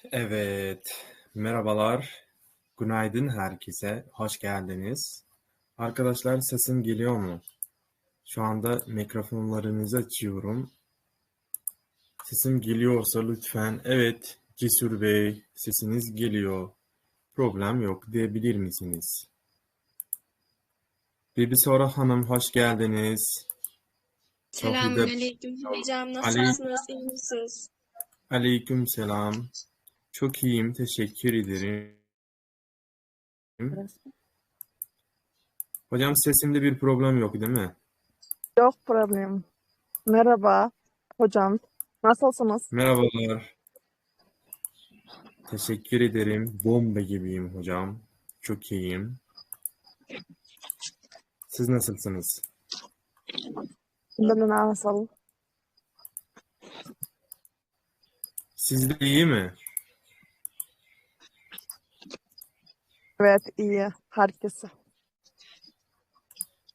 Evet, merhabalar. Günaydın herkese. Hoş geldiniz. Arkadaşlar sesim geliyor mu? Şu anda mikrofonlarınızı açıyorum. Sesim geliyorsa lütfen evet Cesur Bey sesiniz geliyor. Problem yok diyebilir misiniz? Bibisora Hanım hoş geldiniz. Selamünaleyküm hocam. Nasılsınız? İyi misiniz? Aleyküm selam. Çok iyiyim. Teşekkür ederim. Hocam sesimde bir problem yok değil mi? Yok problem. Merhaba hocam. Nasılsınız? Merhabalar. Teşekkür ederim. Bomba gibiyim hocam. Çok iyiyim. Siz nasılsınız? Ben de nasıl? Siz de iyi mi? Evet iyi. Herkese.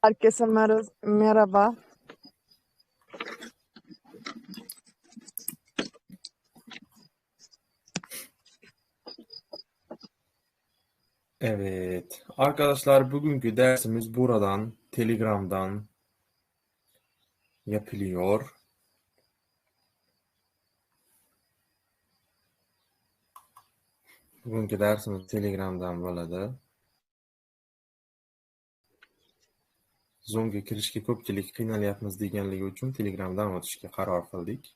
Herkese merhaba. Evet. Arkadaşlar bugünkü dersimiz buradan, Telegram'dan yapılıyor. Bugünkü dersimiz Telegram'dan bo'ladi. Zoom'ga kirishga ko'pchilik qiynalyapmiz deganligi uchun Telegram'dan o'tishga qaror qildik.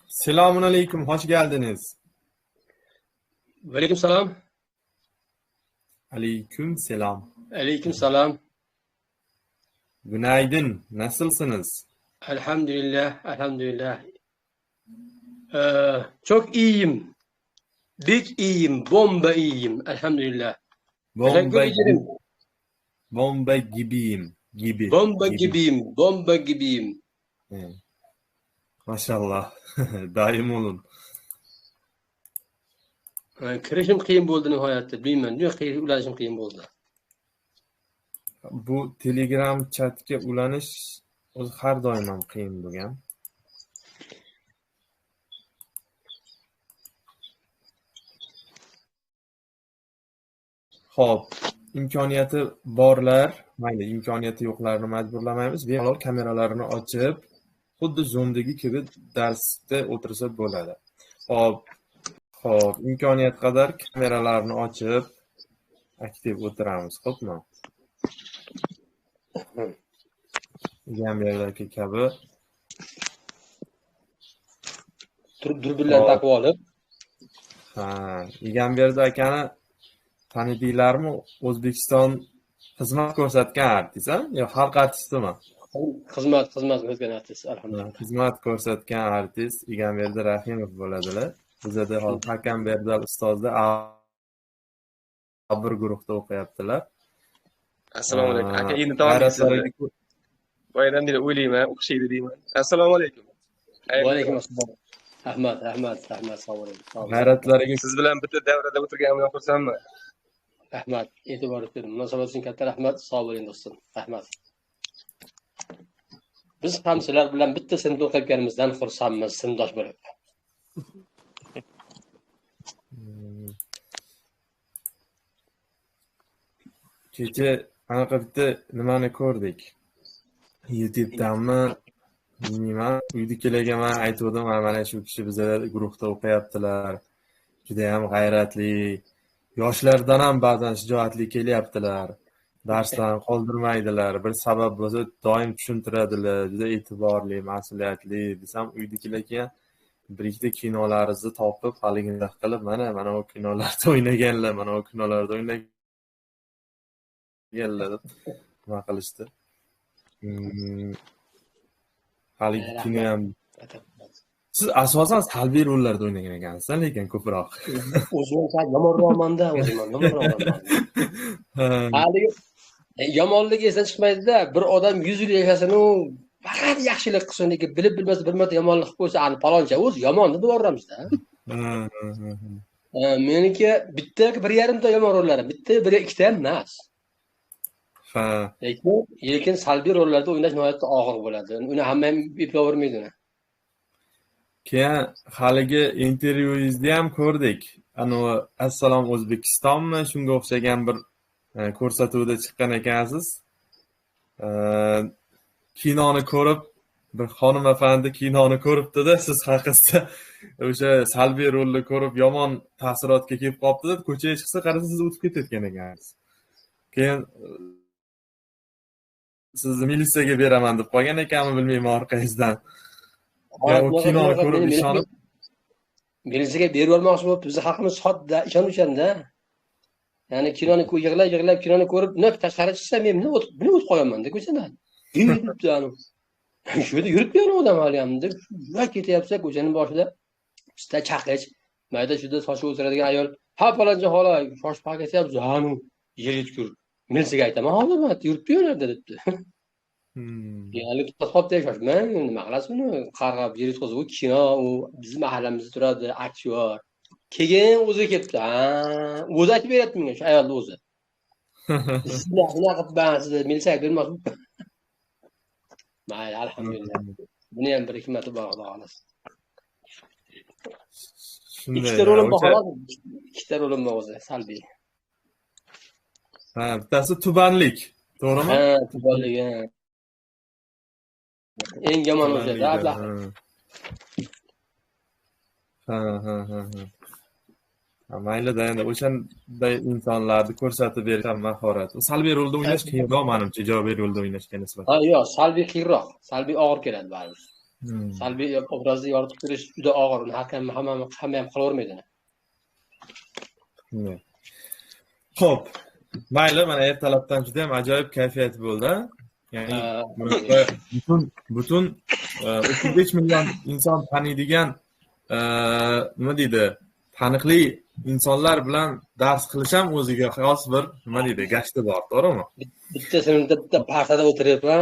Selamun aleyküm, hoş geldiniz. Aleyküm selam. Aleyküm selam. Aleyküm selam. Günaydın, nasılsınız? Elhamdülillah, elhamdülillah. Çok iyiyim. Big iyiyim, bomba iyiyim. Elhamdülillah. Bomba gibi, bomba gibiyim. Gibi. Bomba gibiyim, bomba gibiyim. Evet. Maşallah. Daim olun. Kirishim qiyin bo'ldi nihoyatda. Bilmayman, nega ulanishim qiyin bo'ldi. Bu Telegram chatga ulanish o'zi har doim ham qiyin bo'lgan. Xo'p, imkoniyati borlar, mayli, imkoniyati yo'qlarni majburlamaymiz. Bemalol kameralarini ochib, xuddi Zoom'dagi kabi darsda o'tirsa bo'ladi. Xo'p, xo'p, imkoniyat qadar kameralarni ochib aktiv o'tiramiz, xo'pmi? Gamberdagi kabi durbinlar taqib olib. Ha, Egamberdi akani tanidinglarmi? O'zbekiston xizmat ko'rsatgan artist, ha? Yo, xalq artistimi? Xizmat ko'rsatgan artist, alhamdulillah. Xizmat ko'rsatgan artist Egamberdi Rahimov bo'ladilar. Bizada hozir Hakam Berdal ustozda A1 guruhda o'qiyaptilar. Assalomu alaykum. Aka, endi taniysiz. Boyadan beri o'ylayman, o'xshaydi deyman. Assalomu alaykum. Va alaykum assalom. Rahmat, rahmat, rahmat, sog' bo'ling. G'ayratlariga siz bilan bitta davrada o'tirganimdan xursandman. Rahmat, e'tibor uchun, munosabat uchun katta rahmat, sog' bo'ling do'stim. Rahmat. Biz ham sizlar bilan bitta sinfda o'qiyotganimizdan xursandmiz, sinfdosh bo'lib. Kecha anaqa bitta nimani ko'rdik. YouTube'danmi bilmayman, uydagilarga man aytgandim, mana shu kishi bizlar guruhda o'qiyaptilar. Juda ham g'ayratli, yoshlardan ham ba'zan shijoatli kelyaptilar. Darslarni qoldirmaydilar, bir sabab bo'lsa doim tushuntiradilar, juda e'tiborli, mas'uliyatli desam, uydagilar keyin bir ikkita kinolaringizni topib, haligini qilib, mana u kinolarda o'ynaganlar, mana u kinolarda o'ynaganlar deb nima qilishdi. Haligi kino ham. Siz asosan salbiy rollarda o'ynagan ekansiz, lekin ko'proq. O'zim yomonroqmanda, o'zim yomonroqman. Haligi yomonlik esdan chiqmaydi-da, bir odam 100 yil yashasin, u faqat yaxshilik qilsin, lekin bilib bilmasa bir marta yomonlik qilib qo'ysa, ani paloncha o'zi yomon deb yuboramizda. Meniki bitta bir yarimta yomon rollarim, bitta bir ikkita ham emas. Ha. Lekin salbiy rollarda o'ynash nihoyatda og'ir bo'ladi. Uni hamma ham eplavermaydi uni. Keyin haligi intervyuyingizni ham ko'rdik. Anavi Assalom O'zbekistonmi, shunga o'xshagan bir ko'rsatuvda chiqqan ekansiz. Kinoni ko'rib, bir xonim afandi kinoni ko'ribdi-da, siz haqingizda o'sha salbiy rolni ko'rib yomon taassurotga kelib qolibdi-da, ko'chaga chiqsa qarasa siz o'tib ketayotgan ekansiz. Keyin sizni militsiyaga beraman deb qolgan ekanmi, bilmayman orqangizdan. U kinoni ko'rib ishonib militsiyaga berib yubormoqchi bo'libdi. Bizni xalqimiz sodda, ishonuvchanda. Ya'ni kinoni yig'lab kinoni ko'rib, nima tashqari chiqsa men nima o'tib qo'yaman-da ko'chadan. Shu yerda yuribdi odam hali ham deb va ketyapsa ko'chaning boshida bitta chaqich, mayda shunda sochi o'siradigan ayol, ha palonchi xola, shoshib ketyapsiz, ha nu yerga tukur. Militsiyaga aytaman hozir, man yuribdi yerda debdi. Ya'ni to'xtab shoshmang, nima qilasiz uni? Qarg'ab yerga tutqazib, u kino, u bizni mahallamizda turadi, aktyor. Keyin o'zi kelibdi. Ha, o'zi aytib beryapti menga shu ayolni o'zi. Siz nima qilibman, sizni militsiyaga bermoqchi. Mayli, alhamdulillah. Buni ham bir hikmati bor, Xudo xohlasa. Ikkita rolim bor, ikkita rolim bor o'zi, salbiy. Ha, bittasi tubanlik, to'g'rimi? Ha, tubanlik, ha. Eng yomon o'zi, ablah. Ha, ha, ha, ha. Mayli-da, endi o'shanday insonlarni ko'rsatib berish ham mahorat. Salbiy rolda o'ynash qiyinroq menimcha, ijobiy rolda o'ynashga nisbatan. Ha, yo'q, salbiy qiyinroq. Salbiy og'ir keladi baribir. Salbiy obrazni yoritib berish juda og'ir. Uni hamma ham qilavermaydi uni. Xo'p, mayli, mana ertalabdan juda ham ajoyib kayfiyat bo'ldi. Ya'ni butun 35 million inson taniydigan nima deydi? Taniqli insonlar bilan dars qilish ham o'ziga xos bir nima deydi, gashti bor, to'g'rimi? Bitta sinfda bitta partada o'tirib, ha?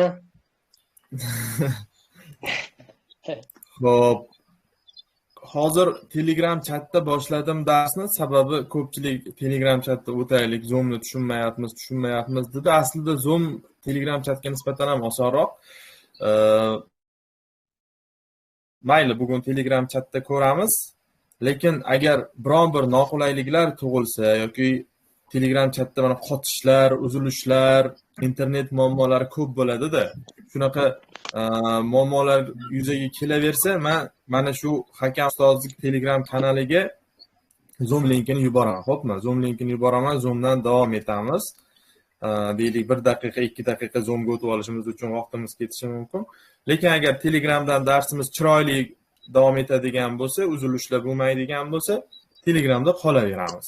Xo'p. Hozir Telegram chatda boshladim darsni, sababi ko'pchilik Telegram chatda o'taylik, Zoomni tushunmayapmiz dedi. Aslida Zoom Telegram chatga nisbatan ham osonroq. Mayli, bugun Telegram chatda ko'ramiz. Lekin agar biron bir noqulayliklar tug'ilsa yoki Telegram chatda mana qotishlar, uzilishlar, internet muammolari ko'p bo'ladi-da. Shunaqa muammolar yuzaga kelaversa, men mana shu Hakam ustozlik Telegram kanaliga Zoom linkini yuboraman, xo'pmi? Zoom linkini yuboraman, Zoomdan davom etamiz. Deylik 1 daqiqa, 2 daqiqa Zoomga o'tib olishimiz uchun vaqtimiz ketishi mumkin. Lekin agar Telegramdan darsimiz chiroyli davom etadigan bo'lsa, uzilishlar bo'lmaydigan bo'lsa, Telegramda qolaveramiz.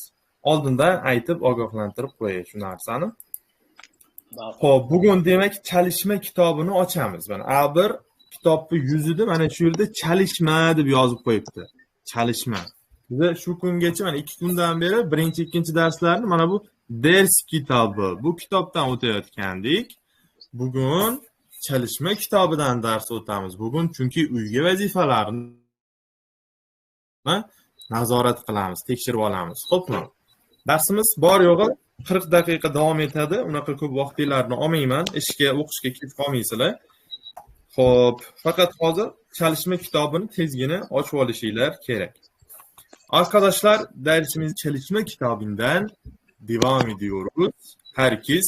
Oldindan aytib ogohlantirib qo'yay shu narsani. Xo'p, bugun demak chalishma kitobini ochamiz. Mana A1 kitobni yuzida mana shu yerda chalishma deb yozib qo'yibdi. Chalishma. Biz shu kungacha mana 2 kundan beri birinchi, ikkinchi darslarni mana bu ders kitobi, bu kitobdan o'tayotgandik. Bugun chalishma kitobidan dars o'tamiz. Bugun chunki uyga vazifalarni nazorat qilamiz, tekshirib olamiz. Xo'pmi? Darsimiz bor yo'g'i 40 daqiqa davom etadi. Unaqa ko'p vaqtinglarni olmayman. Ishga, o'qishga kech qolmaysizlar. Xo'p, faqat hozir chalishma kitobini tezgina ochib olishinglar kerak. Arkadaşlar, dersimiz çalışma kitabından devam ediyoruz. Herkes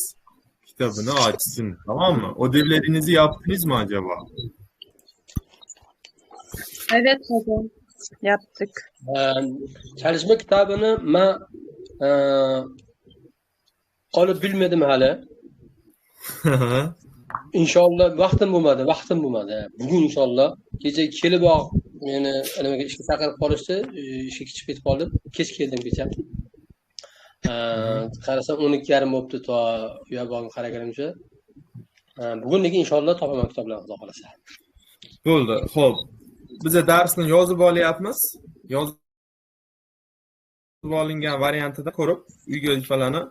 kitabını açsın, tamam mı? Ödevlerinizi yaptınız mı acaba? Evet hocam, yaptık. Çalışma kitabını ben alıp bilmedim hala. İnşallah vaqtim bo'lmadi, Bugun inshaalloh kecha kelib meni nimaga ishga chaqirib qolishdi, ishga chiqib ketib qoldim. Kech keldim kecha. Qarasam 12:30 bo'libdi to uyga borib qaraganimcha. Bugun lekin inshaalloh topaman kitoblarni, Xudo xolasa. Bo'ldi. Xo'p. Biz darsni yozib olyapmiz. Yozib olingan variantida ko'rib, uyga vazifalarni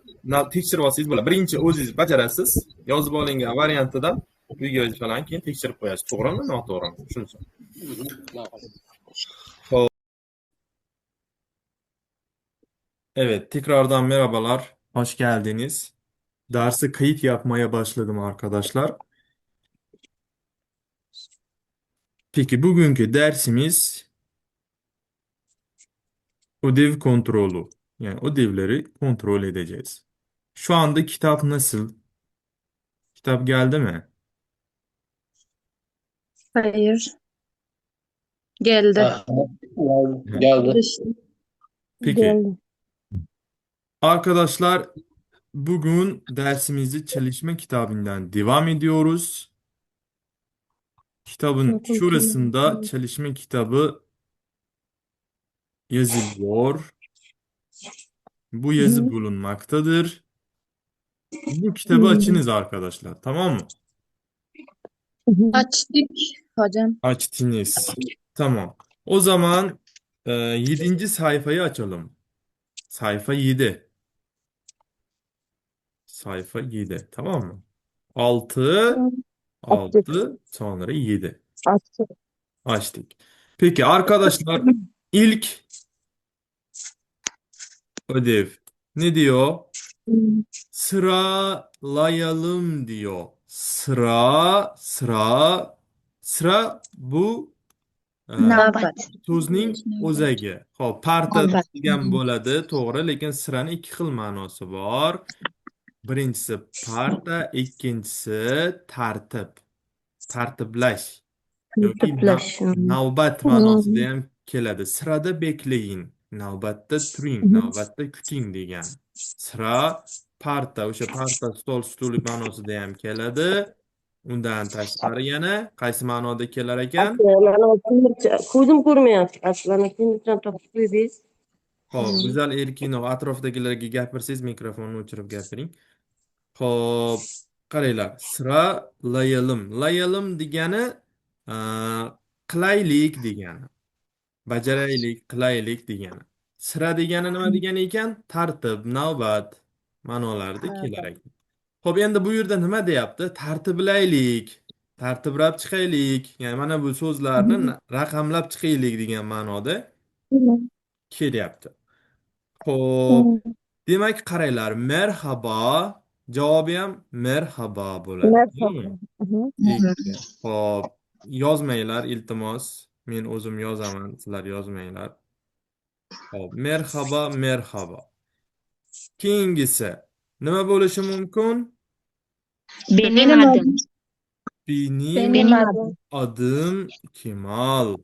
tekshirib olsangiz bo'ladi. Birinchi o'zingiz bajarasiz, yozib olingan variantidan uyga vazifalarni keyin tekshirib qo'yasiz. To'g'rimi, noto'g'rimi? Shunisi. Xo'p. Evet, tekrardan merhabalar. Hoş geldiniz. Dersi kayıt yapmaya başladım arkadaşlar. Peki bugünkü dersimiz ödev kontrolü. Yani ödevleri kontrol edeceğiz. Şu anda kitap nasıl? Kitap geldi mi? Hayır. Geldi. Aha, geldi. Peki. Geldi. Arkadaşlar bugün dersimizi çalışma kitabından devam ediyoruz. Kitabın şurasında çalışma kitabı yazılıyor. Bu yazı bulunmaktadır. Bu kitabı açınız arkadaşlar. Tamam mı? Açtık hocam. Açtınız. Tamam. O zaman 7. sayfayı açalım. Sayfa 7. Sayfa 7. Tamam mı? 6, 6, sonra 7. Açtık. Açtık. Peki arkadaşlar ilk ödev ne diyor? Sıralayalım diyor. Sıra, sıra, sıra bu Navbat. so'zning o'zagi. Xo'p, parta degan bo'ladi, to'g'ri, lekin sirani ikki xil ma'nosi bor. Birinchisi parta, ikkinchisi tartib. Tartiblash yoki navbat ma'nosida ham keladi. Sirada bekleyin, navbatda turing, navbatda kuting degan. Sıra, parta, o'sha parta, stol, stul ma'nosida ham keladi. Undan tashqari yana qaysi ma'noda kelar ekan? Ko'zim ko'rmayapti. Aslida temirchani topib qo'ydingiz. Xo'p, Go'zal Erkinov, atrofdagilarga gapirsangiz mikrofonni o'chirib gapiring. Xo'p, qaranglar, sıralayalım. Layalım degani qilaylik degani. Bajaraylik, qilaylik degani. Sıra degani nima degani ekan? Tartib, navbat ma'nolarida kelar ekan. Xo'p, endi bu yerda nima deyapti? Tartiblaylik, tartiblab chiqaylik. Ya'ni mana bu so'zlarni raqamlab chiqaylik degan ma'noda kelyapti. Xo'p, demak qaranglar, merhaba javobi ham merhaba bo'ladi. Merhaba. Xo'p, yozmanglar iltimos. Men o'zim yozaman, sizlar yozmanglar. Xo'p, merhaba, merhaba. Keyingisi nima bo'lishi mumkin? Benim adım. Benim adım Kemal.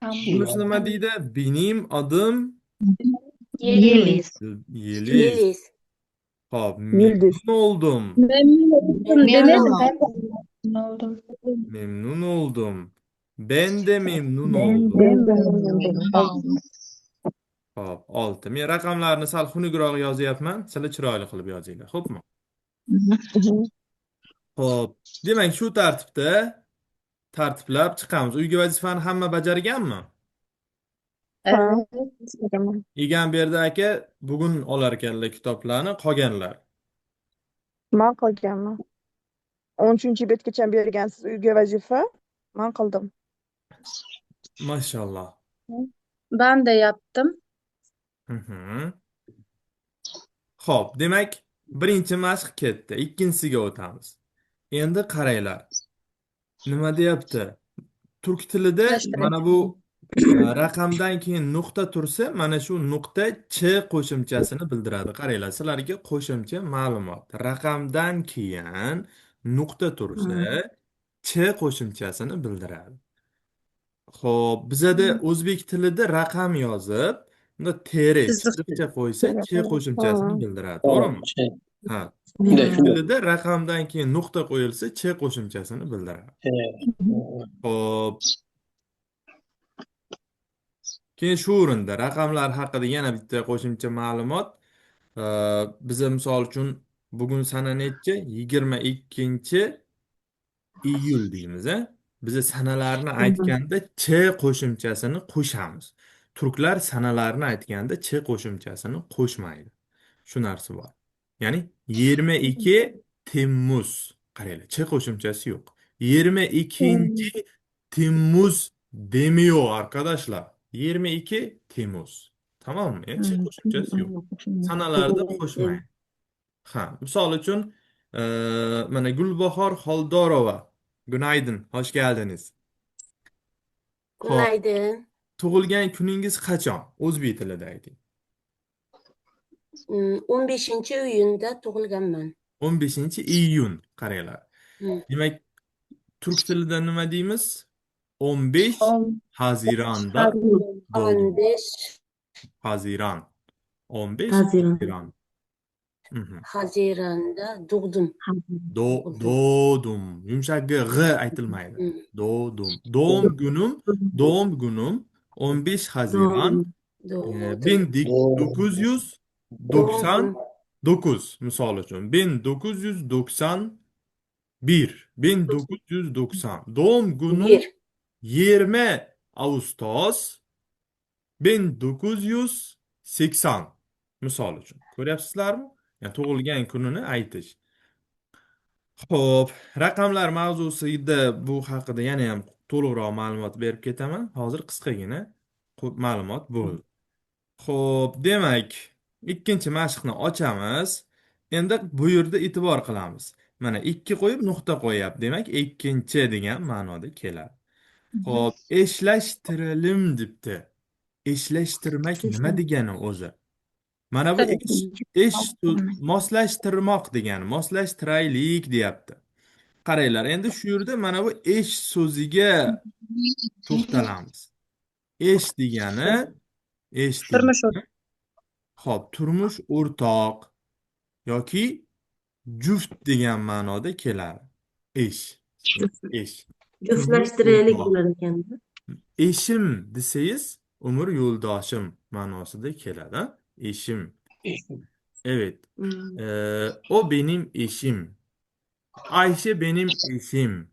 Bunisi nima deydi? Benim adım Yeliz. Yeliz. Xo'p, memnun oldum. Memnun oldum. Memnun oldum. Ben de memnun oldum. Xo'p, 6. Men raqamlarni sal xunukroq yozyapman. Sizlar chiroyli qilib yozinglar, xo'pmi? Xo'p, demak shu tartibda tartiblab chiqamiz. Uyga vazifani hamma bajarganmi? Evet. Egamberdi aka bugun olar ekanlar kitoblarni, qolganlar. Men qolganman. 13-betgacha bergansiz uyga vazifa, men qildim. Maşallah. Ben de yaptım. Xo'p, demak, birinchi mashq ketdi. Ikkinchisiga o'tamiz. Endi qaranglar. Nima deyapti? Turk tilida mana bu raqamdan keyin nuqta tursa, mana shu nuqta ch qo'shimchasini bildiradi. Qaranglar, sizlarga qo'shimcha ma'lumot. Raqamdan keyin nuqta tursa, ch qo'shimchasini bildiradi. Xo'p, bizada o'zbek tilida raqam yozib, unda tere chiziqcha qo'ysa, ch qo'shimchasini bildiradi, to'g'rimi? Ha. Turk tilida raqamdan keyin nuqta qo'yilsa, ch qo'shimchasini bildiradi. Xo'p. Keyin shu o'rinda raqamlar haqida yana bitta qo'shimcha ma'lumot. Biza misol uchun bugun sana necha? 22 iyul deymiz, a? Biza sanalarni aytganda ch qo'shimchasini qo'shamiz. Turklar sanalarni aytganda ch qo'shimchasini qo'shmaydi. Shu narsa bor. Ya'ni 22 Temmuz. Qaranglar, ch qo'shimchasi yo'q. 22 Temmuz demiyor arkadaşlar. 22 Temmuz. Tamam mı? Yani ch qo'shimchasi yo'q. Sanalarda qo'shmaydi. Ha, misol uchun mana Gulbahor Xoldorova. Günaydın, hoş geldiniz. Xo'p, Günaydın. tug'ilgan kuningiz qachon? O'zbek tilida ayting. 15-iyunda tug'ilganman. 15-iyun, qaranglar. Demak, turk tilida nima deymiz? 15 Haziran'da doğdum. 15 Haziran. 15 Haziran. Haziran. Haziran'da doğdum. Doğdum. Yumshak g, g'i aytilmaydi. Doğdum. Doğum günüm, doğum günüm 15 Haziran 1999 misol uchun. 1991, 1990. Doğum günüm 20 Ağustos 1980 misol uchun. Ko'ryapsizlarmi? Ya'ni tug'ilgan kunini aytish. Xo'p, raqamlar mavzusida bu haqida yana ham to'liqroq ma'lumot berib ketaman. Hozir qisqagina ma'lumot bo'ldi. Xo'p, demak, ikkinchi mashqni ochamiz. Endi bu yerda e'tibor qilamiz. Mana 2 qo'yib nuqta qo'yapti. Demak, ikkinchi degan ma'noda keladi. Xo'p, eşleştirelim debdi. Eşleştirmek nima degani o'zi? Mana bu eş moslashtirmoq degani, moslashtiraylik deyapti. Qaranglar, endi shu yerda mana bu eş so'ziga to'xtalamiz. Eş degani, eş Turmush degani, xo'p, turmush o'rtoq yoki juft degan ma'noda keladi. Eş. Eş. Juftlashtiraylik bo'lar ekanda. Eşim desangiz, umr yo'ldoshim ma'nosida keladi. Eşim. Evet. O benim eşim. Ayşe benim eşim.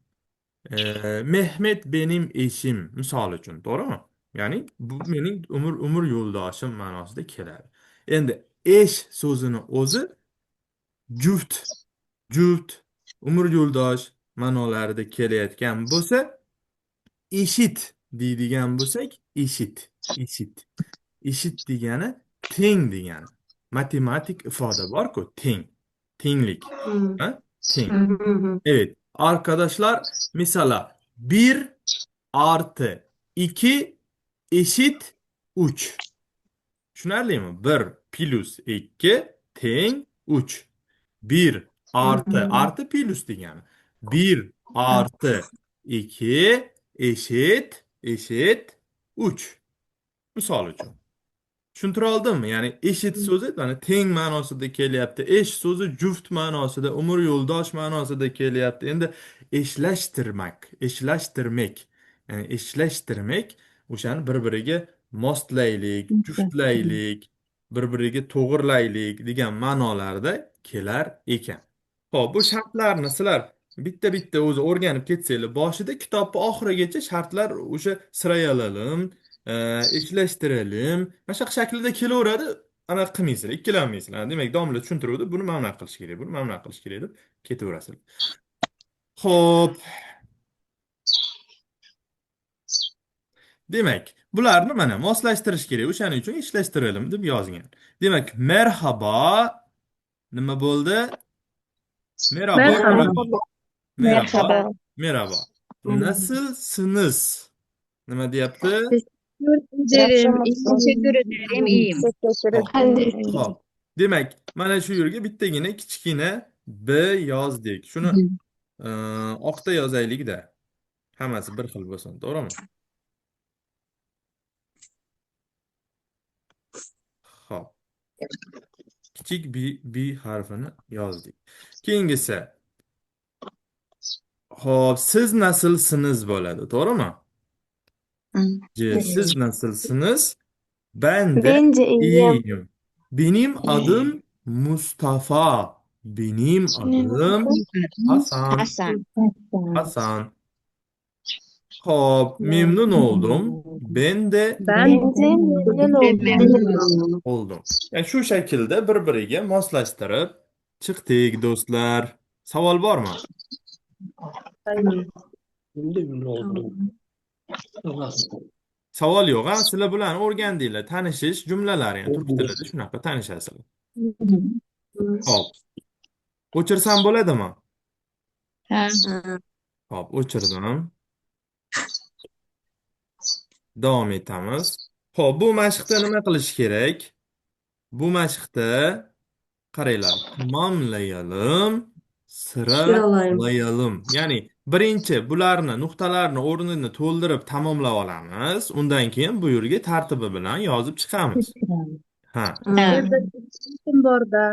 Mehmet benim eşim. Misol uchun, to'g'rimi? Ya'ni bu mening umr yo'ldoshim ma'nosida keladi. Endi eş so'zini o'zi juft, juft, umr yo'ldosh ma'nolarida kelayotgan bo'lsa, eşit deydigan bo'lsak, eşit, eşit. Eşit degani teng degani. Matematik ifoda bor-ku, teng. Tenglik. Ha? Teng. Evet. Arkadaşlar, mesela 1 artı 2 eşit 3. Tushunarlimi? 1 plus 2 teng 3. 1 artı artı plus degani. 1 artı 2 eşit eşit 3. Misol uchun. Tushuntira oldimmi? Ya'ni eşit so'zi mana teng ma'nosida kelyapti. Eş so'zi juft ma'nosida, umr yo'ldosh ma'nosida kelyapti. Endi eşlashtirmak, eşlashtirmek, ya'ni eşlashtirmek o'shani bir-biriga moslaylik, juftlaylik, bir-biriga to'g'irlaylik degan ma'nolarda kelar ekan. Xo'p, bu shartlarni sizlar bitta-bitta o'zi o'rganib ketsanglar, boshida kitobni oxirigacha shartlar o'sha sirayalalım, eşleştirelim, mana shunaqa shaklida kelaveradi, anaqa qilmaysizlar, ikkilanmaysizlar. Demak, domla tushuntiruvdi, buni mana bunaqa qilish kerak, buni mana bunaqa qilish kerak deb ketaverasizlar. Xo'p. Demak, bularni mana moslashtirish kerak, o'shaning uchun eşleştirelim deb yozgan. Demak, merhaba nima bo'ldi? Merhaba. Merhaba. Merhaba. Merhaba. Nasılsınız? Nima deyapti? Teşekkür ederim, iyiyim. Xo'p. Demak, mana shu yerga bittagina kichkina b yozdik. Shuni oqda yozaylik-da. Hammasi bir xil bo'lsin, to'g'rimi? Xo'p. Kichik b harfini yozdik. Keyingisi. Xo'p, siz nasılsınız bo'ladi, to'g'rimi? Siz nasılsınız? Ben de Bence iyiyim. iyiyim. Benim adım Mustafa. Benim adım Hasan. Hasan. Hasan. Xo'p, memnun oldum. Ben de Ben de memnun oldum. Oldum. Yani shu shaklda bir-biriga moslashtirib chiqdik do'stlar. Savol bormi? Memnun oldum. Savol yo'q, ha? Sizlar bularni o'rgandinglar. Tanishish jumlalari, ya'ni turk tilida shunaqa tanishasizlar. Xo'p. O'chirsam bo'ladimi? Ha. Xo'p, o'chirdim. Davom etamiz. Xo'p, bu mashqda nima qilish kerak? Bu mashqda qaranglar, tamomlayalım, sıralayalım. Ya'ni birinchi bularni nuqtalarni o'rnini to'ldirib tamomlab olamiz. Undan keyin bu yerga tartibi bilan yozib chiqamiz. Ha. Yerda shovqin bor-da.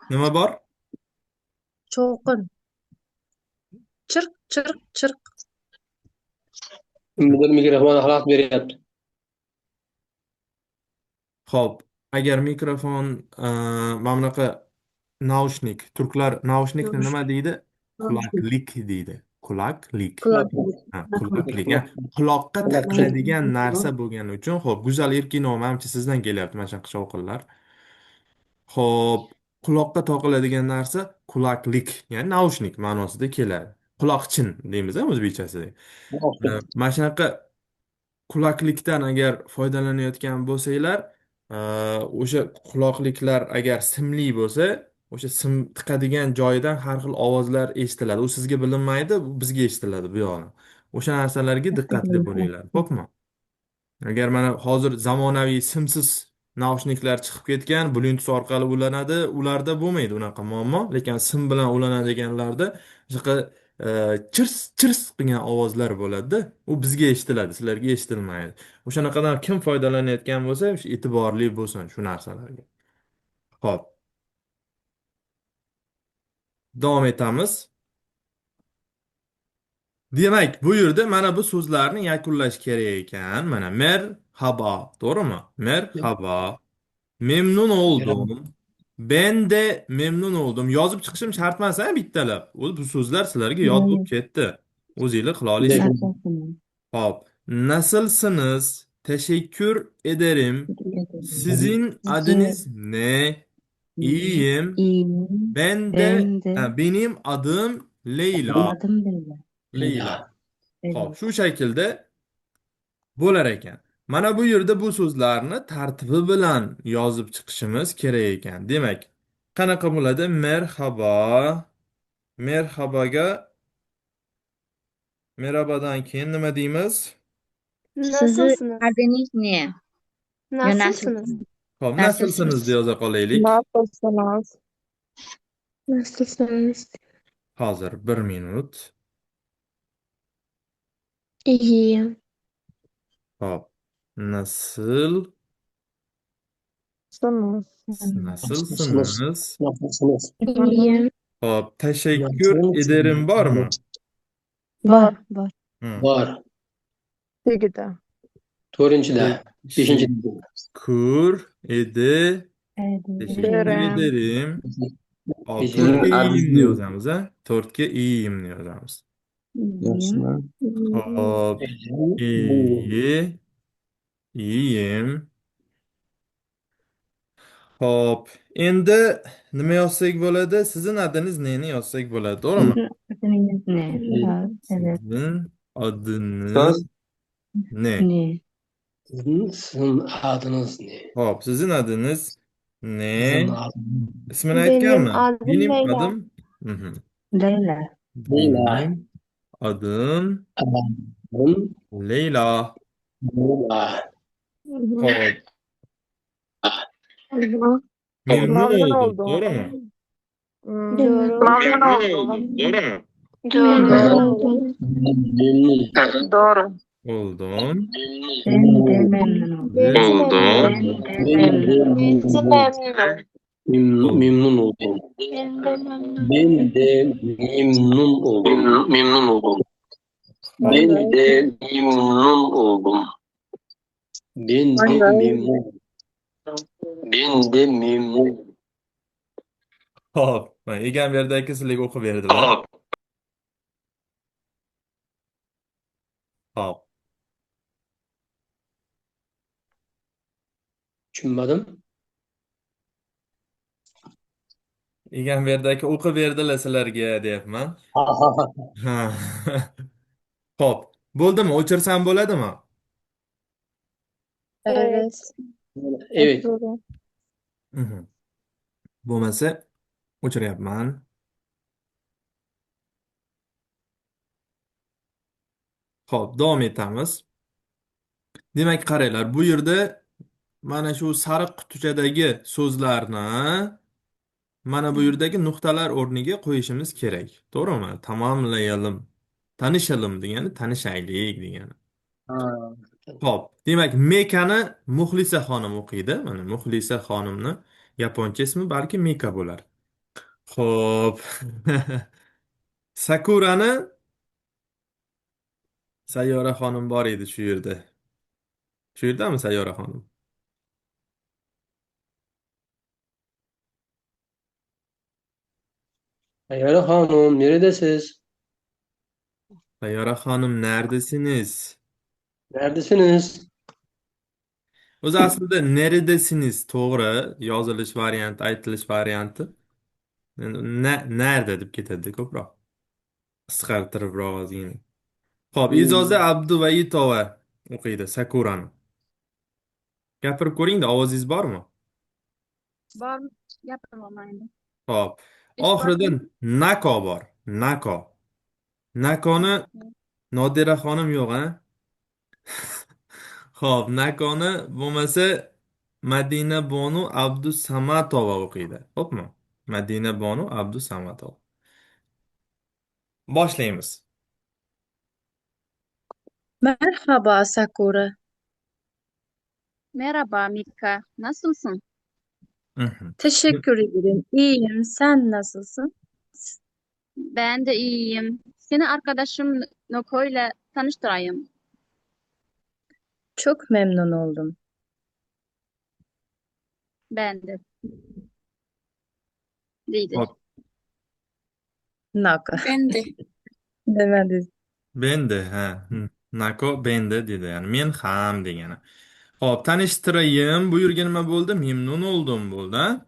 Nima bor? Shovqin. Chirq, chirq, chirq. Kimdir mikrofonni xalaqit beryapti. Xo'p, agar mikrofon mana bunaqa naushnik, turklar naushnikni nima deydi? Quloqlik deydi. Quloqlik. Ha, quloqlik. Quloqqa taqiladigan narsa bo'lgani uchun, xo'p, Go'zal Erkinova, manimcha sizdan kelyapti mana shunaqa shovqinlar. Xo'p, quloqqa taqiladigan narsa quloqlik, ya'ni naushnik ma'nosida keladi. Quloqchin deymiz, o'zbekchasida. Mana shunaqa quloqlikdan agar foydalanayotgan bo'lsanglar, o'sha quloqliklar agar simli bo'lsa, o'sha sim tiqadigan joyidan har xil ovozlar eshitiladi. U sizga bilinmaydi, bizga eshitiladi bu yog'i. O'sha narsalarga diqqatli bo'linglar, xo'pmi? Agar mana hozir zamonaviy simsiz naushniklar chiqib ketgan, Bluetooth orqali ulanadi, ularda bo'lmaydi unaqa muammo, lekin sim bilan ulanadiganlarda shunaqa chirs chirs qilgan ovozlar bo'ladi-da, u bizga eshitiladi, sizlarga eshitilmaydi. O'shanaqadan kim foydalanayotgan bo'lsa, o'sha e'tiborli bo'lsin shu narsalarga. Xo'p. Davom etamiz. Demak, bu yerda mana bu so'zlarni yakunlash kerak ekan. Mana merhaba, to'g'rimi? Merhaba. Memnun oldum. Ben de memnun oldum. Yozib chiqishim shart emas, ha, bittalab. Bu so'zlar sizlarga yod bo'lib ketdi. O'zinglar qila olasizlar. Xo'p. Nasılsınız? Teşekkür ederim. Sizin adınız ne? İyiyim. Ben de benim adım Leyla. Leyla. Xo'p, shu shaklda bo'lar ekan. Mana bu yerda bu so'zlarni tartibi bilan yozib chiqishimiz kerak ekan. Demak, qanaqa bo'ladi? Merhaba. Merhabaga merhabadan keyin nima deymiz? Sizin adınız ne? Nasılsınız? Xo'p, nasılsınız deya yoza qolaylik. Nasılsınız? Nasılsınız? Hozir 1 minut. İyiyim. Xo'p. Nasıl? Nasılsınız? Nasılsınız? İyiyim. Xo'p, teşekkür ederim bormi? Bor, bor. Bor. Tagida. 4-da, 5-da. Teşekkür ederim. Teşekkür ederim. Xo'p, 4ga iyiyim yozamiz, ha? 4ga iyiyim yozamiz. Xo'p, iyi, iyiyim. Xo'p, endi nima yozsak bo'ladi? Sizin adınız neni yozsak bo'ladi, to'g'rimi? Adınız ne? Evet. Sizin adınız ne? Ne? Sizin adınız ne? Xo'p, sizin adınız ne? İsmini Benim aytganmi? adım Benim Leyla. adım Leyla. Benim adım Leyla. Leyla. Xo'p. Memnun Memnun oldum, oldum. to'g'rimi? Doğru. Doğru. Memnun. Doğru. Oldum. Ben de memnun oldum. Memnun memnun oldum. Ben de memnun oldum. Memnun oldum. Ben de memnun oldum. Ben de memnun. Ben de memnun. Xo'p, mana Egamberdi aka sizlarga o'qib berdilar. Xo'p. Tushunmadim. Egamberdi aka o'qib berdilar sizlarga deyapman. Ha. Xo'p, bo'ldimi? O'chirsam bo'ladimi? Evet. Evet. Bo'lmasa o'chiryapman. Xo'p, davom etamiz. Demak, qaranglar, bu yerda mana shu sariq qutichadagi so'zlarni mana bu yerdagi nuqtalar o'rniga qo'yishimiz kerak. To'g'rimi? Tamomlayalım. Tanishalım degani tanishaylik degani. Xo'p, demak, Mekani Muxlisa xonim o'qiydi. Mana Muxlisa xonimni yaponcha ismi balki Meka bo'lar. Xo'p. Sakurani Sayyora xonim bor edi shu yerda. Shu yerdami Sayyora xonim? Sayyora xonim, neredasiz? Sayyora xonim, neredesiniz? Neredesiniz? O'zi aslida neredesiniz to'g'ri yozilish varianti, aytilish varianti. Nerede deb ketadi ko'proq. Qisqartiribroq ozgina. Xo'p, Izoza Abduvaitova o'qiydi Sakurani. Gapirib ko'ring-da, ovozingiz bormi? Bor, gapiraman endi. Xo'p. Oxirida Nako bor. Nako. Nakoni Nodira xonim yo'q, a? Xo'p, Nakoni bo'lmasa Madina Bonu Abdusamatova o'qiydi. Xo'pmi? Madina Bonu Abdusamatova. Boshlaymiz. Merhaba Sakura. Merhaba Mika, nasılsın? Teşekkür ederim. İyiyim. Sen nasılsın? Ben de iyiyim. Seni arkadaşım Noko ile tanıştırayım. Çok memnun oldum. Ben de. Deydi. Hop. Nako. Ben de. Demedi. Ben de, ha. Nako ben de dedi. Yani men ham degani. Xo'p, tanishtirayim. Bu yerga nima bo'ldi? Memnun oldum bo'ldi, ha?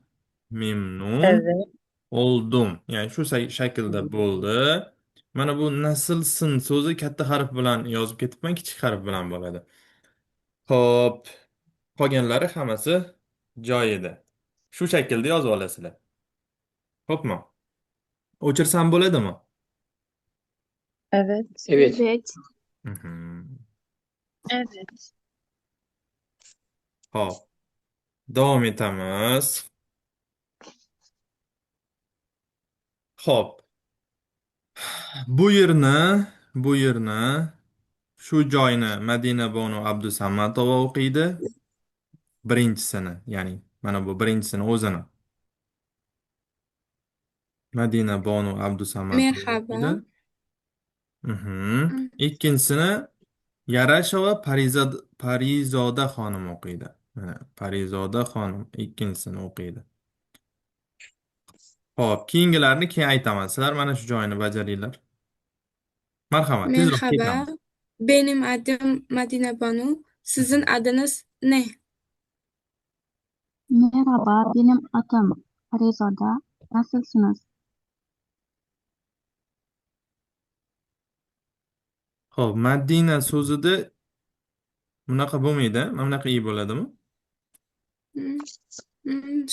Memnun Evet. oldum. Ya'ni shu shaklda bo'ldi. Mana bu nasılsın so'zi katta harf bilan yozib ketibman, kichik harf bilan bo'ladi. Xo'p, qolganlari hammasi joyida. Shu shaklda yozib olasizlar. Xo'pmi? O'chirsam bo'ladimi? Evet. Evet. Evet. Evet. Xo'p. Davom etamiz. Xo'p. Bu yerni shu joyni Madina Bonu Abdusamatova o'qiydi. Birinchisini, ya'ni mana bu birinchisini o'zini. Madina Bonu Abdusamatova Merhaba. o'qiydi. Ikkinchisini Yarashova Parizoda xonim o'qiydi. Mana Parizoda xonim ikkinchisini o'qiydi. Xo'p, keyingilarni keyin aytaman. Sizlar mana shu joyini bajaringlar. Marhamat, tezroq Merhaba. ketamiz. Benim adım Madina Banu. Sizin adınız ne? Merhaba, benim adım Parizoda. Nasılsınız? Xo'p, Madina so'zida bunaqa bo'lmaydi, mana bunaqa i bo'ladimi?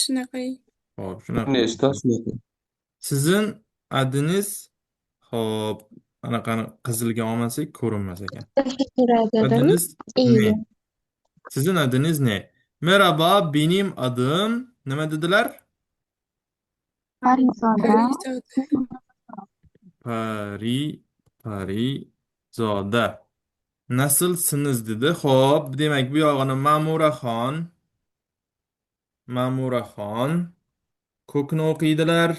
Shunaqa. Xo'p, shunaqa. Ne ustoz? Sizin adınız, xo'p, anaqani qizilga olmasak ko'rinmas ekan. Teşekkür ederim. Adınız ne? İyiyim. Sizin adınız ne? Merhaba, benim adım nima dedilar? Parizoda. Parizoda. Parizoda. Nasılsınız dedi. Xo'p, demak bu yog'ini Ma'muraxon. Ma'muraxon ko'kni o'qiydilar.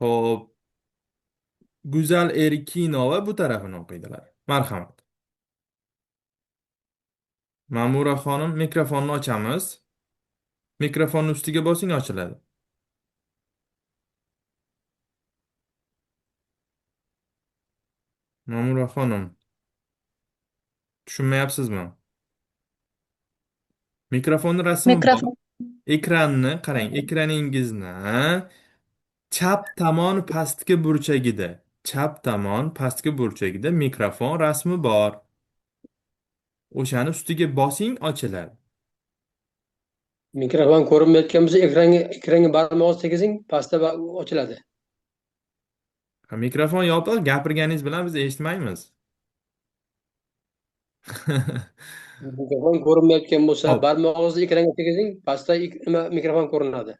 Xo'p, Go'zal Erkinova bu tarafini o'qiydilar. Marhamat. Ma'mura xonim, mikrofonni ochamiz. Mikrofonni ustiga bosing, ochiladi. Ma'mura xonim, tushunmayapsizmi? Mikrofonni rasmi bor. Mikrofon. Ekranni qarang, ekraningizni chap tomon pastki burchagida, chap tomon pastki burchagida mikrofon rasmi bor. O'shani ustiga bosing, ochiladi. Mikrofon ko'rinmayotgan bo'lsa, ekranga barmog'ingizni tegizing, pastda ochiladi. Ha, mikrofon yopiq, gapirganingiz bilan biz eshitmaymiz. Mikrofon ko'rinmayotgan bo'lsa, Hop. barmog'ingizni ekranga tegizing, pastda nima mikrofon ko'rinadi.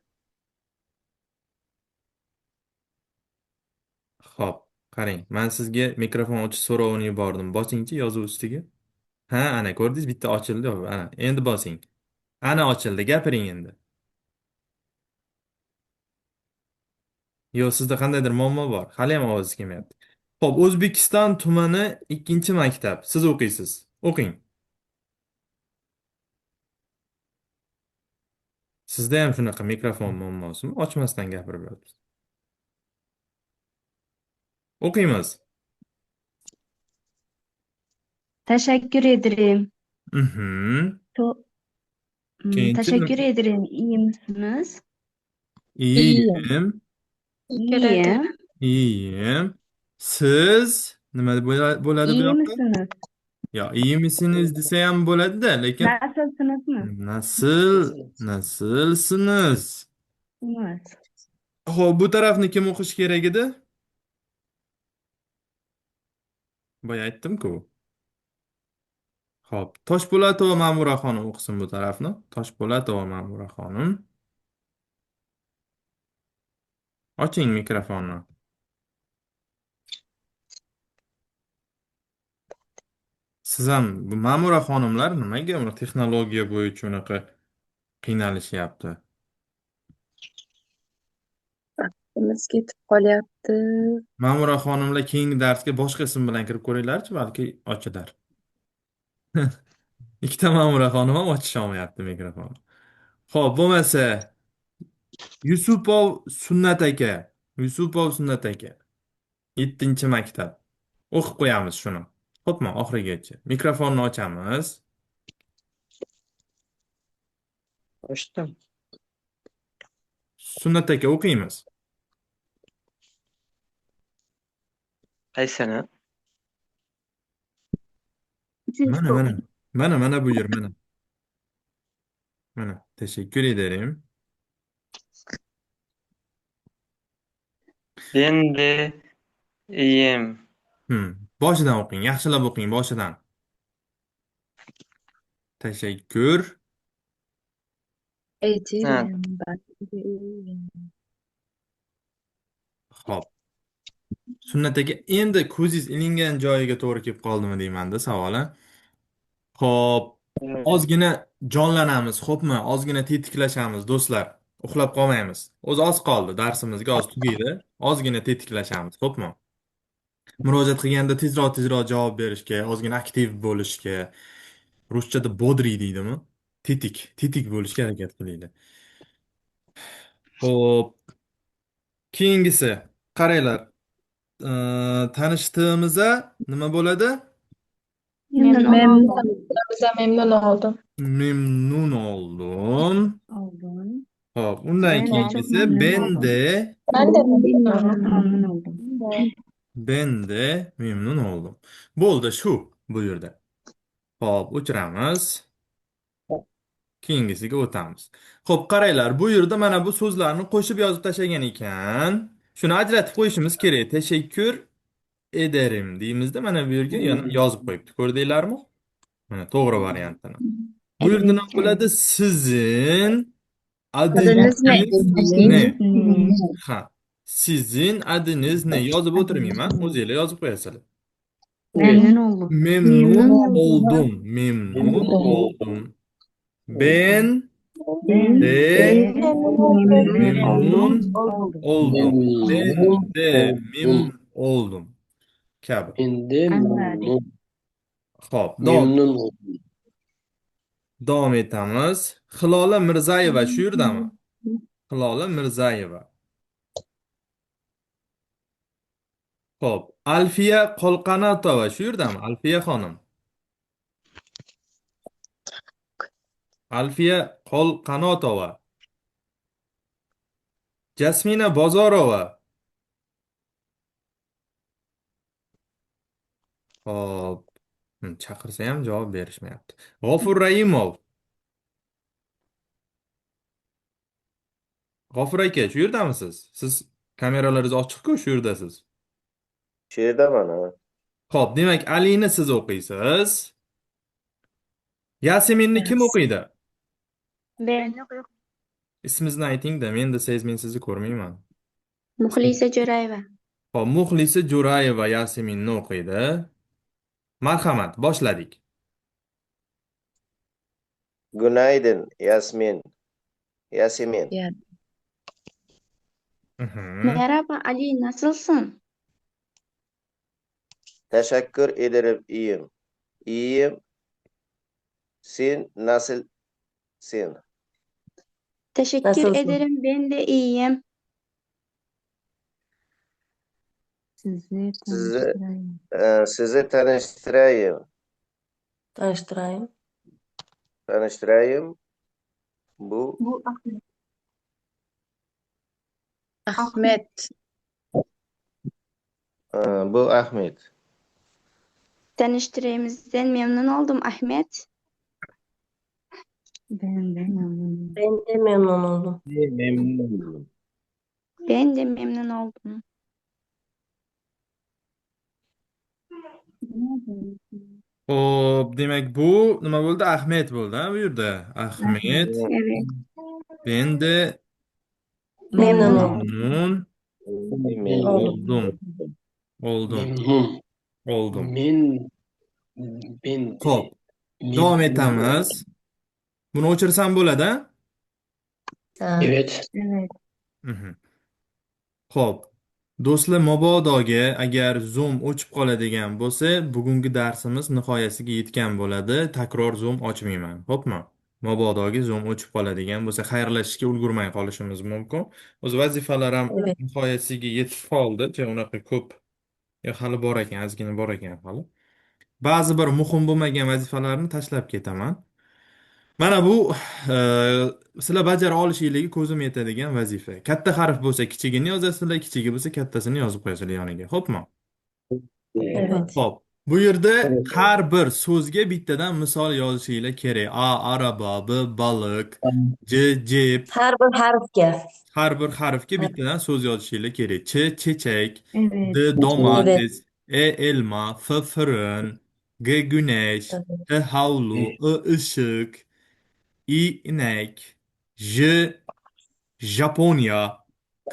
Xo'p, qarang, men sizga mikrofon ochish so'rovini yubordim. Bosingchi yozuv ustiga. Ha, ana ko'rdingiz, bitta ochildi. Ana, endi bosing. Ana ochildi, gapiring endi. Yo'q, sizda qandaydir muammo bor. Hali ham ovozingiz kelmayapti. Xo'p, O'zbekiston tumani 2-maktab. Siz o'qiysiz. O'qing. Sizda ham shunaqa mikrofon muammosimi? Ochmasdan gapirib yotibsiz. O'qiymiz. Teşekkür ederim. Mhm. Keyinchi Teşekkür ederim. İyi misiniz? İyiyim. İyiyim. İyiyim. Siz nima bo'ladi bu İyi yoqda? misiniz? Yo, iyi misiniz desa ham bo'ladi-da, lekin Nasılsınız mı? nasıl nasılsınız? Evet. Xo'p, bu tarafni kim o'qish kerak edi? Boya aytdim-ku. Xo'p, Toshpo'latova Ma'mura xonim o'qisin bu tarafni. Toshpo'latova Ma'mura xonim. Oching mikrofonni. Siz ham bu Ma'mura xonimlar nimaga uni texnologiya bo'yicha unaqa qiynalishyapti? Vaqtimiz ketib qolyapti. Ma'mura xonimlar keyingi darsga boshqa ism bilan kirib ko'ringlarchi, balki ochilar. Ikkita Ma'mura xonim ham ochisha olmayapti mikrofonni. Xo'p, bo'lmasa Yusupov Sunnat aka, Yusupov Sunnat aka. 7-maktab. O'qib qo'yamiz shuni. Xo'pmi, oxirigacha. Mikrofonni ochamiz. Ochdim. Sunnat aka o'qiymiz. Qaysini? Mana mana. Mana mana bu yer mana. Mana teşekkür ederim. Ben de iyiyim. Boshidan o'qing, yaxshilab o'qing boshidan. Teşekkür. Ederim. Ben de iyiyim. Xo'p. Sunnat aka, endi ko'zingiz ilingan joyiga to'g'ri kelib qoldimi deymanda savoli. Xo'p, ozgina jonlanamiz, xo'pmi? Ozgina tetiklashamiz, do'stlar. Uxlab qolmaymiz. O'zi oz qoldi, darsimizga oz tugaydi. Ozgina tetiklashamiz, xo'pmi? Murojaat qilganda tezroq javob berishga, ozgina aktiv bo'lishga, ruschada bodriy deydimi? Tetik bo'lishga harakat qilinglar. Xo'p. Keyingisi, qaranglar. Tanishdimizda nima bo'ladi? Memnun oldum. Memnun oldum. Memnun oldum. Oldum. Xo'p, undan Ben de çok keyingisi memnun ben oldum. de Ben de Memnun oldum. ben de memnun oldum. Bo'ldi shu bu yerda. Xo'p, o'chiramiz. Keyingisiga o'tamiz. Xo'p, qaranglar, bu yerda mana bu so'zlarni qo'shib yozib tashlagan ekan. Shuni ajratib qo'yishimiz kerak. Teşekkür ederim deymizda mana bu yerga yana yozib qo'yibdi. Ko'rdinglarmi? Mana to'g'ri variantini. Bu yerda nima bo'ladi? Sizin Adınız ne? adınız ne? Ne? Ha. Sizin adınız ne? Yozib o'tirmayman, o'zinglar yozib qo'yasizlar. Memnun oldum. Memnun oldum. Memnun oldum. Ben de memnun oldum. Ben de memnun oldum. Kabi. Endi Anladım. Xo'p, memnun oldum. davom etamiz. Hilola Mirzayeva shu yerdami? Hilola Mirzayeva. Xo'p, Alfiya Qolqanatova shu yerdami? Alfiya xonim. Alfiya Qolqanotova. Jasmina Bozorova. Xo'p, chaqirsa ham javob berishmayapti. G'ofur Raimov. G'ofur aka, shu yerdamisiz? Siz kameralaringiz ochiq-ku, shu yerdasiz. Shu yerdaman, ha. Xo'p, demak, Alini siz o'qiysiz. Yaseminni kim o'qiydi? Ben. Ismingizni ayting-da, men desangiz men sizni ko'rmayman. Muxlisa Jo'rayeva. Xo'p, Muxlisa Jo'rayeva Yaseminni o'qiydi. Marhamat, boshladik. Günaydın Yasmin. Yasemin. Ya. Merhaba Ali, nasılsın? Teşekkür ederim, iyiyim. İyiyim. Sen nasılsın? Teşekkür Nasılsın? ederim, ben de iyiyim. Sizi sizi tanıştırayım. Tanıştırayım. Tanıştırayım. Bu Bu Ahmet. Ahmet. Bu Ahmet. Tanıştığımızdan memnun oldum Ahmet. Ben de memnun oldum. Memnun oldum. Ben de memnun oldum. Xo'p, demak bu nima bo'ldi? Ahmet bo'ldi, ha, bu yerda. Ahmet. Evet. Ben de Memnun oldum. memnun oldum. Oldum. Memnun. Oldum. Men ben de Xo'p, davom etamiz. Buni o'chirsam bo'ladi, ha? Evet. Evet. Xo'p, do'stlar, mabodoga agar Zoom o'chib qoladigan bo'lsa, bugungi darsimiz nihoyasiga yetgan bo'ladi. Takror Zoom ochmayman, xo'pmi? Mabodoga Zoom o'chib qoladigan bo'lsa, xayrlashishga ulgurmay qolishimiz mumkin. O'zi vazifalar ham nihoyasiga yetib qoldi, unaqa ko'p hali bor ekan, ozgina bor ekan hali. Ba'zi bir muhim bo'lmagan vazifalarni tashlab ketaman. Mana bu sizlar bajara olishinglarga ko'zim yetadigan vazifa. Katta harf bo'lsa kichigini yozasizlar, kichigi bo'lsa kattasini yozib qo'yasizlar yoniga. Xo'pmi? Evet. Xo'p. Bu yerda har bir so'zga bittadan misol yozishinglar kerak. A araba, B baliq, C cep. Har bir harfga. Har bir harfga bittadan so'z yozishinglar kerak. Ch chechak, Evet. D domates, E elma, F fırın, G güneş, H havlu, I ışık, İ inek, J Japonya,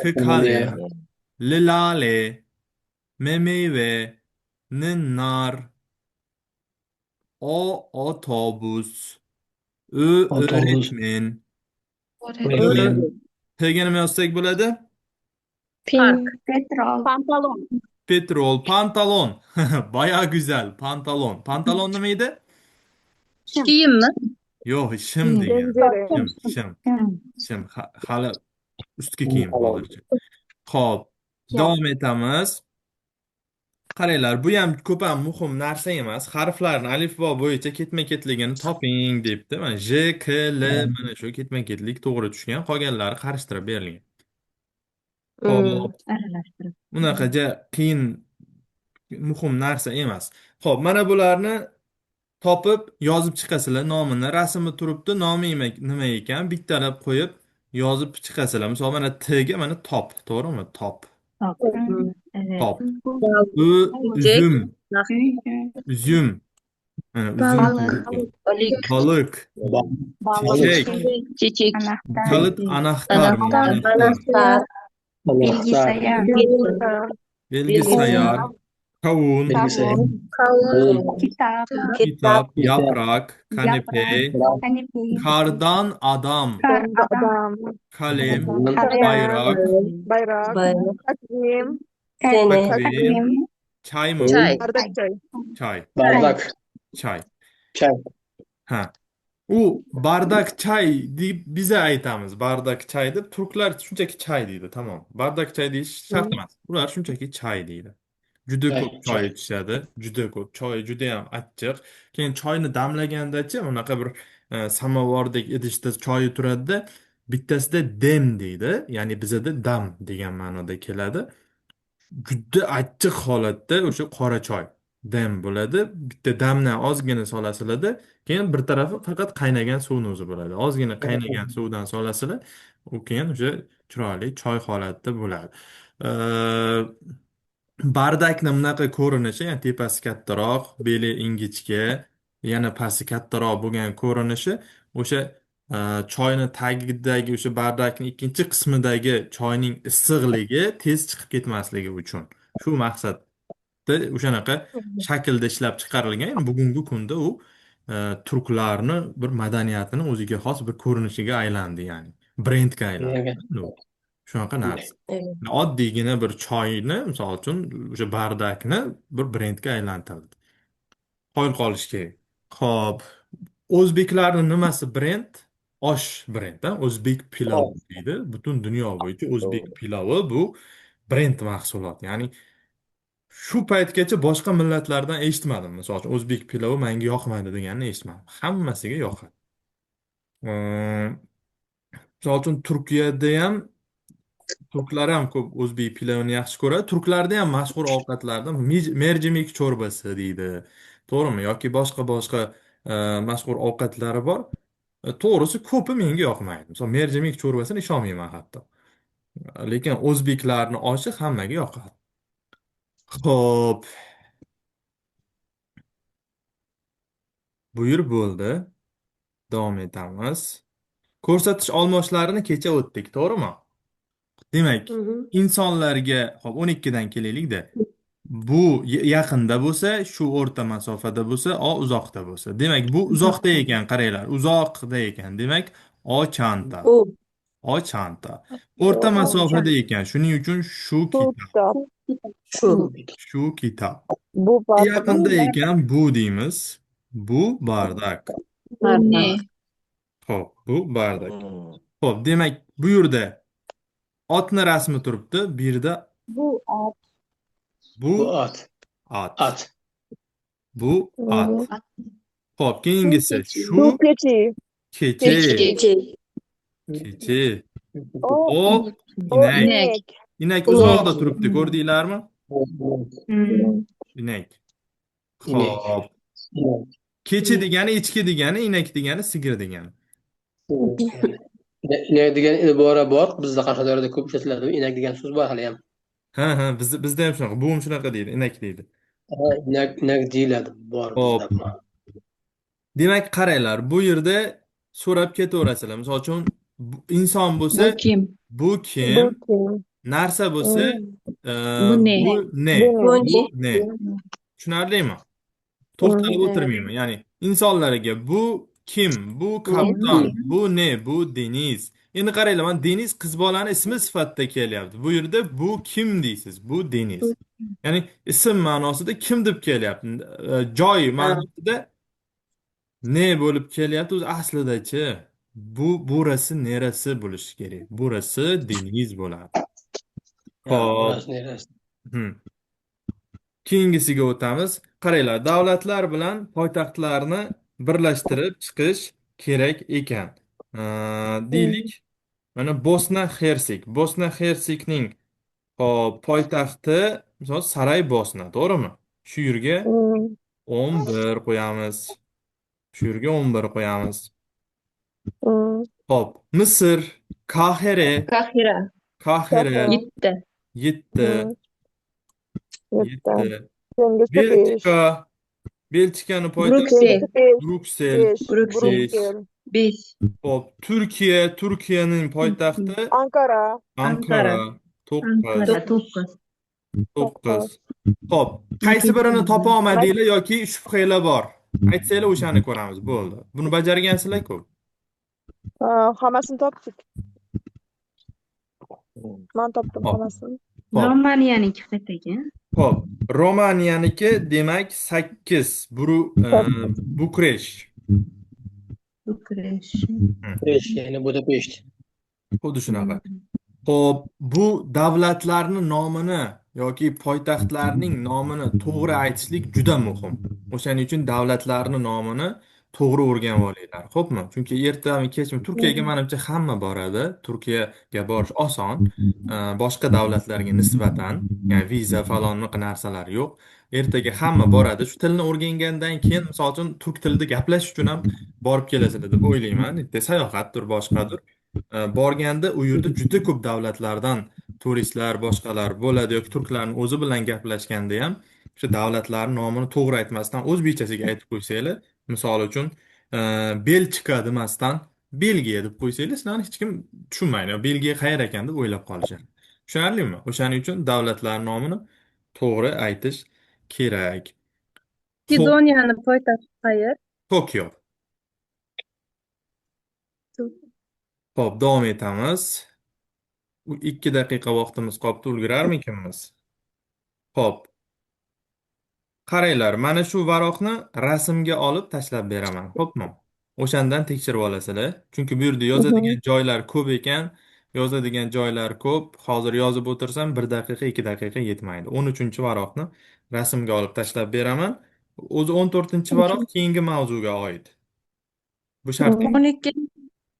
K kalem, L lale, M meyve, N nar, O otobus, Ö Otobus. öğretmen, Öğretmen. T'ga nima yozsak bo'ladi? Park. Petrol. Pantolon. Petrol, pantolon. Bayağı güzel. Pantolon. Pantolon nima edi? Kiyimmi? Yo'q, shim degan. Shim, shim. Shim. Hali ustki kiyim hozircha. Xo'p, davom etamiz. Qaranglar, bu ham ko'p ham muhim narsa emas. Harflarni alifbo bo'yicha ketma-ketligini toping debdi. Mana J, K, L mana shu ketma-ketlik to'g'ri tushgan, qolganlari qarishtirib berilgan. Xo'p, unaqa qiyin muhim narsa emas. Xo'p, mana bularni topib yozib chiqasizlar nomini, rasmi turibdi, nomi nima ekan, bittalab qo'yib yozib chiqasizlar. Misol mana T ga mana top, to'g'rimi? Top. Top. Evet. Top. Ü üzüm. Üzüm. Mana üzüm. Balık. Balık. Çiçek. Çiçek. Kalit anahtar. Anahtar. Bilgisayar. Bilgisayar. Kavun. Kavun. Kitap. Kitap, yaprak, kanepe, Kanepe. kardan adam, Kar adam. kalem, bayrak, Bayrak. Takvim. Sene. takvim, çay mı? Çay. Bardak çay. Çay. Bardak. Çay. Çay. Ha. U bardak çay deyip bize aytamiz. Bardak çay deb turklar shunchaki çay deydi, tamom. Bardak çay deyish shart emas. Ular shunchaki çay deydi. Juda ko'p choy ichishadi, juda ko'p. Choy juda ham achchiq. Keyin choyni damlagandachi unaqa bir samovardek idishda choyi turadi-da, bittasida dem deydi. Ya'ni bizada dam degan ma'noda keladi. Juda achchiq holatda o'sha qora choy dam bo'ladi. Bitta damdan ozgina solasizlarda, keyin bir tarafi faqat qaynagan suvni o'zi bo'ladi. Ozgina qaynagan suvdan solasizlar, u keyin o'sha Chiroyli choy holatida bo'ladi. Bardakni bunaqa ko'rinishi, ya'ni tepasi kattaroq, beli ingichka, yana pasti kattaroq bo'lgan ko'rinishi o'sha choyni tagidagi o'sha bardakning ikkinchi qismidagi choyning issiqligi tez chiqib ketmasligi uchun shu maqsadda o'shanaqa shaklda ishlab chiqarilgan. Yani bugungi kunda u turklarni bir madaniyatini o'ziga xos bir ko'rinishiga aylandi, ya'ni brendga aylandi. Shunaqa narsa. Oddiygina bir choyni, misol uchun, o'sha bardakni bir brendga aylantirdi. Qoyil qolish kerak. Xo'p, o'zbeklarni nimasi brend? Osh brend, ha? O'zbek pilovi deydi. Butun dunyo bo'yicha o'zbek pilovi bu brend mahsulot. Ya'ni shu paytgacha boshqa millatlardan eshitmadim. Misol uchun, o'zbek pilovi menga yoqmaydi deganini eshitmadim. Hammasiga yoqadi. Misol uchun, Turkiyada ham turklar ham ko'p o'zbek pilovini yaxshi ko'radi. Turklarda ham mashhur ovqatlardan merjimek cho'rbasi deydi. To'g'rimi? Yoki boshqa mashhur ovqatlari bor. To'g'risi ko'pi menga yoqmaydi. Misol merjimek cho'rbasini icholmayman hatto. Lekin o'zbeklarning oshi hammaga yoqadi. Xo'p. Buyur bo'ldi. Davom etamiz. Ko'rsatish olmoshlarini kecha o'tdik, to'g'rimi? Demak, insonlarga, xo'p, 12 dan kelaylik-da. Bu yaqinda bo'lsa, shu o'rta masofada bo'lsa, o uzoqda bo'lsa. Demak, bu uzoqda ekan, qaranglar, uzoqda ekan. Demak, o chanta. O chanta. O'rta masofada ekan. Shuning uchun shu kitob. Shu kitob. Bu yaqinda ekan, bu deymiz. Bu bardak. Xo'p, bu bardak. Xo'p, demak, bu yerda otni rasmi turibdi. Bu yerda bu ot. Bu ot. At. Bu ot. Xo'p, keyingisi shu kechi. Kechi. Kechi. O inak. Inak uzoqda turibdi, ko'rdinglarmi? Inak. Xo'p. Kechi degani echki degani, inak degani sigir degani. Inak degan ibora bor, bizda Qashqadaryoda ko'p ishlatiladi. Inak degan so'z bor hali ham. Ha, ha, bizda ham shunaqa. Buvim shunaqa deydi, inak deydi. Ha, inak deyiladi, bor bizda. Demak, qaranglar, bu yerda so'rab ketaverasizlar. Misol uchun, inson bo'lsa, bu kim? Bu kim? Narsa bo'lsa, bu ne? Bu ne? Bu ne? Tushunarlimi? To'xtalib o'tirmayman. Ya'ni insonlarga bu kim? Bu kapitan, bu ne? Bu deniz. Endi qaranglar, mana Deniz qiz bolani ismi sifatida kelyapti. Bu yerda bu kim deysiz? Bu Deniz. Ya'ni ism ma'nosida kim deb kelyapti. Joy ma'nosida ne bo'lib kelyapti? O'zi aslida-chi, bu burasi nerasi bo'lishi kerak? Burasi deniz bo'ladi. Xo'p. Keyingisiga o'tamiz. Qaranglar, davlatlar bilan poytaxtlarni birlashtirib chiqish kerak ekan. Deylik, mana Bosna Hersek. Bosna Hersekning poytaxti, misol Saraybosna, to'g'rimi? Shu yerga 11 qo'yamiz. Shu yerga 11 qo'yamiz. Xo'p, Misr, Qohira. Qohira. Qohira. 7. 7. 7. Belçika. Belçikani poytaxti Bruksel. Bruksel. 5. Xo'p, Turkiya, Turkiyaning poytaxti Ankara. Ankara. 9. 9. Xo'p, qaysi birini topa olmadinglar yoki shubhanglar bor? Aytsanglar o'shani ko'ramiz, bo'ldi. Buni bajargansizlar-ku. Hammasini topdik. Men topdim hammasini. Romaniyaniki qayerga? Xo'p, Romaniyaniki demak 8, Bukresh. Bukresh. Bukresh, ya'ni Budapesht. Xuddi shunaqa. Xo'p, bu davlatlarning nomini yoki poytaxtlarning nomini to'g'ri aytishlik juda muhim. O'shaning uchun davlatlarning nomini to'g'ri o'rganib olinglar, xo'pmi? Chunki ertami kechmi Turkiyaga menimcha hamma boradi. Turkiyaga borish oson, boshqa davlatlarga nisbatan, ya'ni viza falon unaqa narsalar yo'q. Ertaga hamma boradi. Shu tilni o'rgangandan keyin, misol uchun, turk tilida gaplashish uchun ham borib kelasizlar deb o'ylayman. Bitta sayohatdir, boshqadir. Borganda u yerda juda ko'p davlatlardan turistlar, boshqalar bo'ladi yoki turklarni o'zi bilan gaplashganda ham o'sha davlatlarni nomini to'g'ri aytmasdan o'zbekchasiga aytib qo'ysanglar, misol uchun Belchika demasdan Belgiya deb qo'ysanglar, sizlarni hech kim tushunmaydi. Belgiya qayer ekan deb o'ylab qolishadi. Tushunarlimi? O'shaning uchun davlatlar nomini to'g'ri aytish kerak. Xo'p, Makedoniyani poytaxti qayer? Tokio. Xo'p, davom etamiz. 2 daqiqa vaqtimiz qolibdi, ulgurarmikinmiz? Xo'p, qaranglar, mana shu varoqni rasmga olib tashlab beraman, xo'pmi? O'shandan tekshirib olasizlar. Chunki bu yerda yozadigan joylar ko'p ekan, yozadigan joylar ko'p. Hozir yozib o'tirsam 1 daqiqa, 2 daqiqa yetmaydi. 13-varoqni rasmga olib tashlab beraman. O'zi 14-varoq keyingi mavzuga oid. Bu shart emas. 12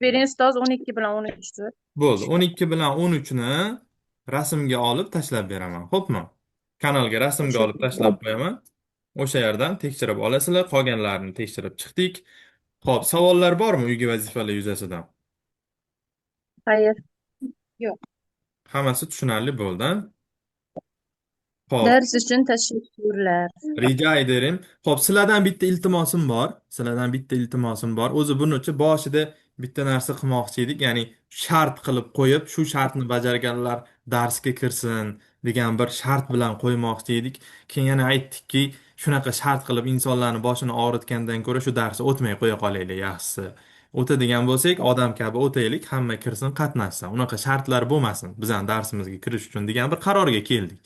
bering ustoz, 12 bilan 13 ni. Bo'ldi. 12 bilan 13 ni rasmga olib tashlab beraman. Xo'pmi? Kanalga rasmga olib tashlab qo'yaman. O'sha yerdan tekshirib olasizlar. Qolganlarini tekshirib chiqdik. Xo'p, savollar bormi uyga vazifalar yuzasidan? Xayr. Yo'q. Hammasi tushunarli bo'ldi, a? Xo'p, Dars uchun tashakkurlar. Rica ederim. Xo'p, sizlardan bitta iltimosim bor. Sizlardan bitta iltimosim bor. O'zi buni boshida bitta narsa qilmoqchi edik, ya'ni shart qilib qo'yib, shu shartni bajarganlar darsga kirsin degan bir shart bilan qo'ymoqchi edik. Keyin yana aytdikki, shunaqa shart qilib insonlarni boshini og'ritgandan ko'ra shu darsni o'tmay qo'ya qolaylik yaxshisi. O'tadigan bo'lsak, odam kabi o'taylik, hamma kirsin, qatnashsin. Unaqa shartlar bo'lmasin bizani darsimizga kirish uchun degan bir qarorga keldik.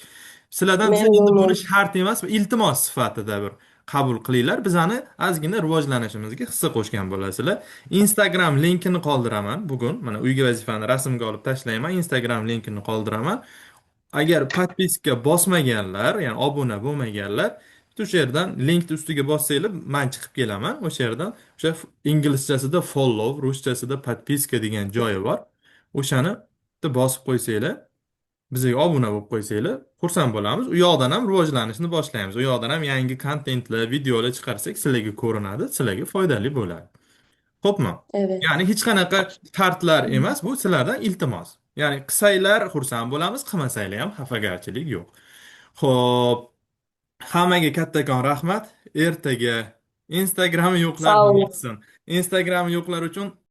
Sizlardan biza endi buni Memnunum. shart emas, iltimos sifatida bir qabul qilinglar. Bizani ozgina rivojlanishimizga hissa qo'shgan bo'lasizlar. Instagram linkini qoldiraman bugun. Mana uyga vazifani rasmga olib tashlayman. Instagram linkini qoldiraman. Agar подписка bosmaganlar, ya'ni obuna bo'lmaganlar, o'sha yerdan linkni ustiga bossanglar, man chiqib kelaman. O'sha yerdan o'sha inglizchasida follow, ruschasida подписка degan joyi bor. O'shani bitta bosib qo'ysanglar, bizga obuna bo'lib qo'ysanglar, xursand bo'lamiz. U yoqdan ham rivojlanishni boshlaymiz. U yoqdan ham yangi kontentlar, videolar chiqarsak, sizlarga ko'rinadi, sizlarga foydali bo'ladi. Xo'pmi? Evet. Ya'ni hech qanaqa shartlar emas, bu sizlardan iltimos. Ya'ni qilsanglar xursand bo'lamiz, qilmasanglar ham xafagarchilik yo'q. Xo'p, hammaga kattakon rahmat. Ertaga Instagrami yo'qlar Sağ nima olun. qilsin? Instagrami yo'qlar uchun